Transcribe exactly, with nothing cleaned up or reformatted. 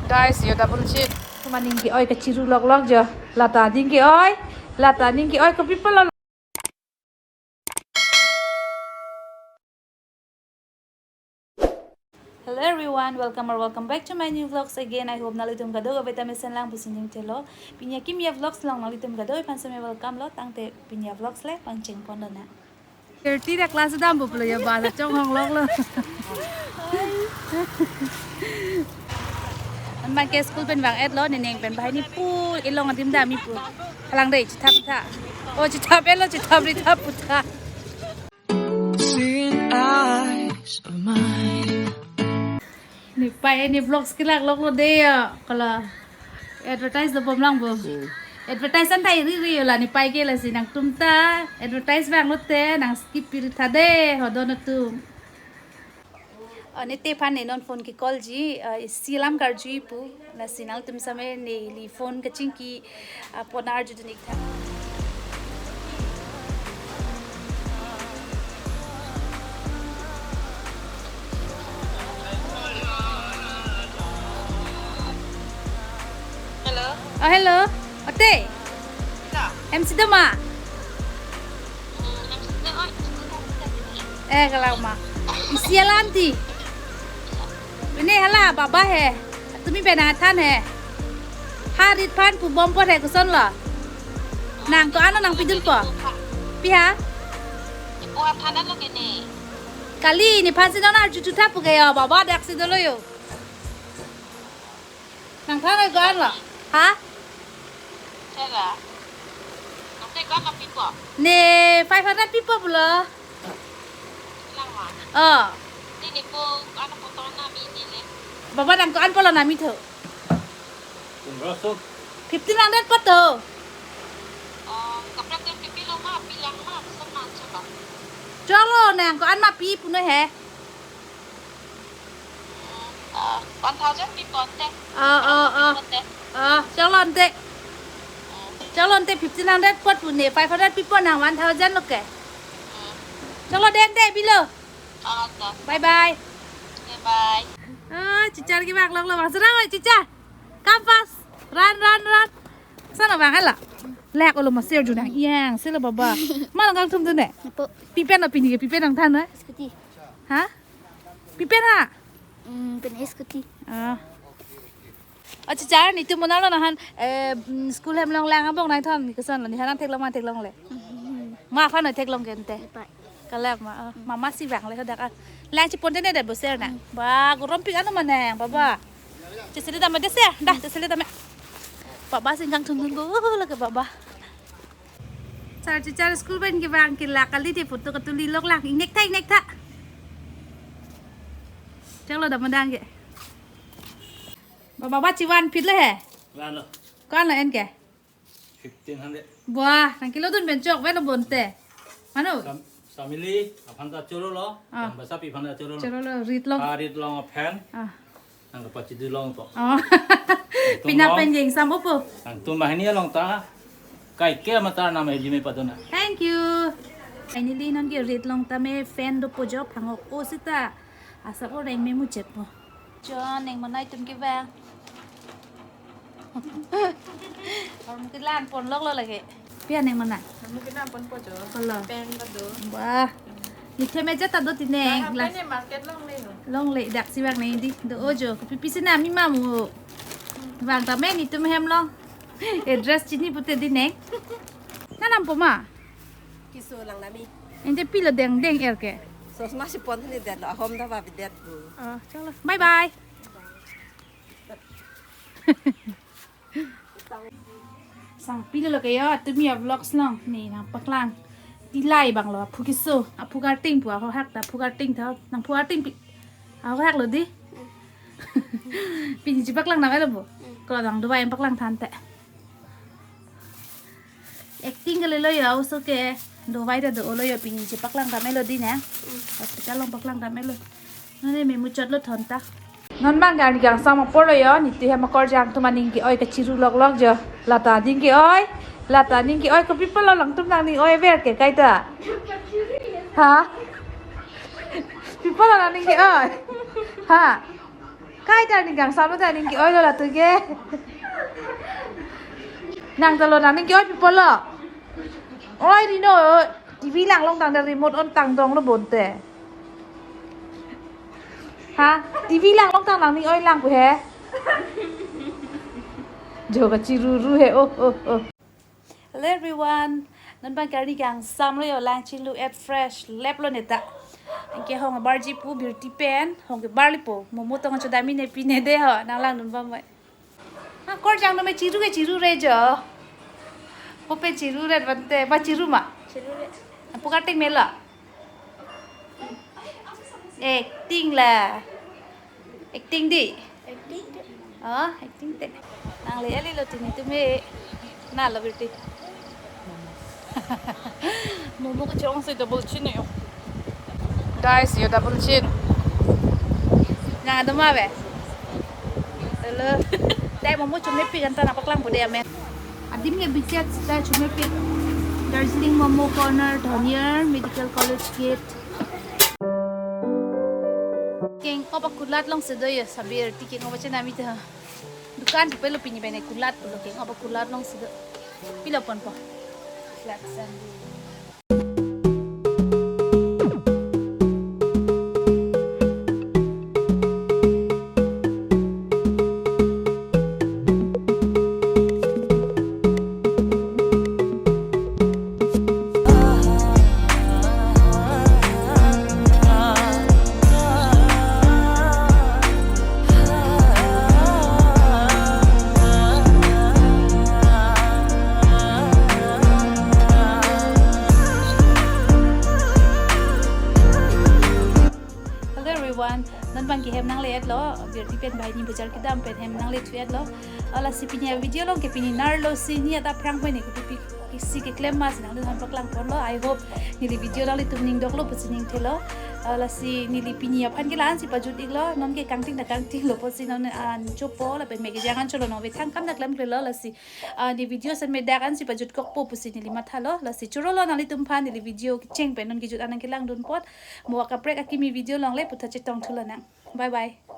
Guys, yo double chip. Atum aning ke-oi kachiru lok lok jo. Lata aning ke-oi. Lata aning ke-oi kopi pulo. Hello everyone, welcome or welcome back to my new vlogs again. I hope nanglitum kadokave ta mesen lang pusi ning thelo. Pini akimi avlogs along nanglitum kadokave aphan seme welcome lo, tangte pini avlogs le pangcheng pon lonang. Thirty ta class dampo pulo ya, ba chonghong lok lo. Anma ke school pen vang-et lo, ne neng pen banghini pu, ilong adim dam-i pu. Halang dei, chithap tha. O chithap-et lo, chithap ri thap pu tha. Seeing eyes of mine. Nepei, ne vlogs kelak lok lo dei ya, kala advertise dobom lang bo. Hmm. Advertise an thai ri ri yo la, nepei ke lasi nangtum ta advertise vang lote nang skip pi ri tha dei, hodon atum. Ah, ne te aphan ne non phone ke-call ji, ah, isi alam karju-i pu, lasi nangtum same neli phone kachingki, ah, pon arjudun ik tha. Hello. Oh, hello. Ote? Hello. M C do ma? Eh, kalau ma. Isi alam ti. Pini hala, baba he. Tumi pen nangthan he. Ha rit aphan pubom apot he, koson lo. Nang ko-an lo nangpidunpo. Pi ha? Ipo athanan lo kene. Kali nephan si non arju jutha pu ke yo, baba daksi dolo yo. Nangthan ko-an lo. Ha? Sera. Nangte ko-an lo pipo? Ne five hundred pipo pulo. Lang ma? Oh. Ti nepo ano poto nami nele. Baba nang ko-an pulo nami tho. Pundro so. Fifteen hundred poto. Oh, kaprek tem pipi lo ma, pi lang ma, pesan ma, chapa. Cholo, nang ko-an ma pi puno he. Ah, one thousand pipo te. Ah, ah, ah. Pipo te. Ah, cholo ante. Hmm. Cholo ante fifteen hundred pot pu ne, five hundred pipo nang one thousand lo ke. Hmm. Cholo dei ante bilo. Ah, ta. Bye bye. Bye bye. Ah, chichar kevang lok lo, bang serang oi chichar. Come fast. Run, run, run. Sana bang hala. Lek olo ma ser junang. Yang, sila baba. Ma lang kangthum tu ne. Nepo. Pi pen lo pini ke, pi pen nangthan na? Scooty. Ha? Pi pen ha? Hmm, pen scooty. Ah. Acha char netum monat lo nahan, eh, mm, school hem along lang abang nangthan, ne koson lo, neha nang theklong ma theklongle. Hmm. Ma aphan lo theklong ke ante. Nepei. Kalak ma, ah, mama si vang le hadak ah. Lang chipon te ne det bo ser nang. Hmm. Ba, gorom pik ano ma nang, baba. Chesele dam de ser, dah, chesele dam. Baba sing kangthum dun bo, oh, lake baba. Char chichar school pen kevang kelak kali dei, photo katuli lok lang. Ingnek tha, ingnek tha. Chalo dam dang ke. Baba ba chivan phit le he. Van lo. Ko-an lo en ke? Fifteen hundred. Buah, nang kilo dun pen chok, ven lo bonte. Manu? Sam-, samili, aphan ta cholo lo. Ah. Yang basa pi aphan ta cholo lo. Cholo lo, rit long. Ah, rit long aphan. Ah. Nang kapa chidu long to. Oh. Nangtum pina long. Pen jeng sam upo. Nangtum banghini along ta. Kaike matar nam ejime padona. Thank you. Finally, non ke rit long tame fan dopo jo phangok-o sita. Asap orang memuchot po. John, neng manai tum kevang. Hormu kelang pon lok lo lake. Pi aneng manai? Hormu kelang pon po jo. Polo. Pen pado. Wah. Nithe meja ta do ti neng. Bang, apa las- ini market longle lo? Longle, daksi vang neng dei. Do-o jo. Kopi pisi nami mamu. Vang tame netum hem along. Address chini pute dei neng. Nanam po ma? Keso lang nami. Ente pilo deng deng er ke. Sosma si pon ni det lo, ahom ta ba bidet bu. Oh, chalo. Bye bye. Sang pilo lo ke yo, tumi avlogs along. Ne nangpaklang. Pilai abang lo, aphu keso, aphu karting pu, ahok hak ta aphu karting tha, nangphu karting pi. Ahok hak lo dei. Pini chepaklang nang lo bo. Ko dang dovai paklang tha ante. Acting kalilo yo, oso ke dovai ta do-o lo yo, pini chepaklang tame lo dei nang. Hmm. Hospital along paklang tame lo. Non ne memuchot lo thon ta. Non bang kani kangsam apor lo yo, netum hem akorjang atum aning ke-oi kachiru lok lok jo. Lata aning ke-oi. Lata aning ke-oi, kopi pulo nangtum nangning oi ver ke kaita. Ha? Pi pulo nangning ke-oi. Ha? Kai ta ning kangsam lo ta ning ke-oi lo latum ke. Nang ta lo nang ning ke-oi pipo lo. Oi Rino, T V lang longtang ta remote on tang dong lo bonte. Ha? T V lang longtang nang ning oi lang pu he. Jo kachiruru he. Oh, oh, oh. Hello everyone. Non bang karni kangsam lo yo, lang chinglu et fresh lep lo neta. Anke hong barji pu birti pen, hong ke barli po. Momo tong chodami ne pine de ho, nang langdun bom mai. Ha, kor jang no me chiru ke chiru re jo. Pope chiru re bante, ba chiru ma. Chiru re. Apu kating mela. Acting la. Acting di. Acting di. Oh, acting te. Nang le ali lo tini tume. Na lo birti. Momo kachong si double chin yo. Guys, yo double chin. Nang adoma be. Hello. Dai momo chomepik anta nangpaklang po de amen. Adim ke bichek sita chomepik. Darjeeling Momo Corner, Dhoniar Medical College Gate. Keng-op akulat along si do yo, sabir ti keng-op achenam ita. Dukan chepelo pini bene kulat pulo, keng-op akulat along si do. Pilo ponpo. Flat sandwich. Hello everyone, non bang ke hem nangle-et lo, birti pen banghini bajar kedam pen hem nangle-thu-et lo. Lasi pini avideo along ke pini nar lo si ni ata phrang pen ne kupi pi si keklem ma si nangdun han paklang ponlo. I hope neli video nanglitum ning doklo pusi ning thelo. Lasi neli pini aphan ke la-an si pajut-iklo, non ke kangting ta kangting lo pusi non an chopo lapen me kejang an cholo non vethang kam ta klemklelo. Lasi ah, ne video sen me dak an si pajut kokpo pusi neli mathalo. Lasi choro lo nanglitum aphan, neli video kecheng pen non kejut an nangkelangdun apot. Mo akaprek akimi video along le puthot chetong thu lonang. Bye bye.